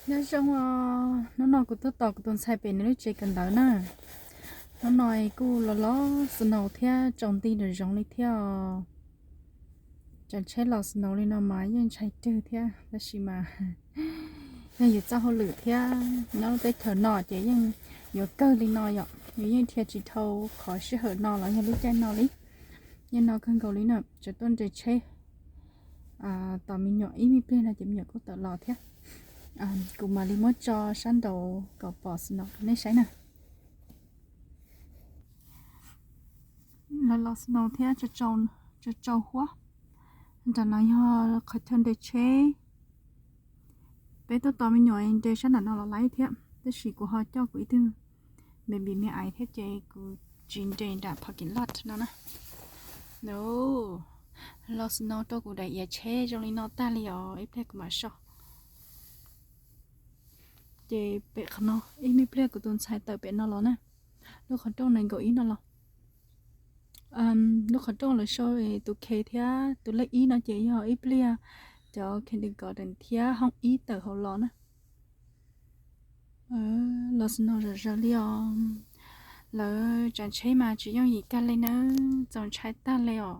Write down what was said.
Nyob zoo os, hnub no kuv tuaj tos kuv tus ntxhais pem nws lub tsev kawm ntawv na. Hnub no kuj los los snow thiab tsaus nti nram zoov li thiab os. Tsav tsheb los snow li no mas yeej ntshai rwg thiab, tab sis mas yog yus txoj hauj lwm thiab nyob lub teb chaws no ces yeej yuav kawg li no yom, yus yeej dhia tsis dhau qhov sij hawm no los yog lub caij no li. Yeej no kawg nkaus li na, tseem tuaj nres tsheb tos me nyuam ib me pliag no ces me nyuam kuj tawm los thiab. Kuv mam li muab tso sab nraud kom pom snow rau nej saib na. Lawv los snow thiab, tsaus tsaus huab. Nram no yog qhov chaw nres tsheb. Peb tuaj tos me nyuam nres sab nram no los laiv thiab, tab sis kuv ho coj kuv ib tug baby me aiv thiab ces kuv tsis nres nram parking lot no na. Los snow rau kuv daim iav tsheb zoo li no tag li os, ib pliag kuv mam so. Ces pem qhov no, ib me pliag kuv tus ntxhais tawm pem no los na, lub qhov rooj nees nkaum ib no los. Lub qhov rooj lawv sau tus K thiab tus lej ib no ces yog ib pliag cov kindergarten thiab hoob ib tawm hauv los na. Los snow zom zaws li os. Lawv tsav tsheb mas tsis yooj yim kag li nawb, txaus ntshai tag li os.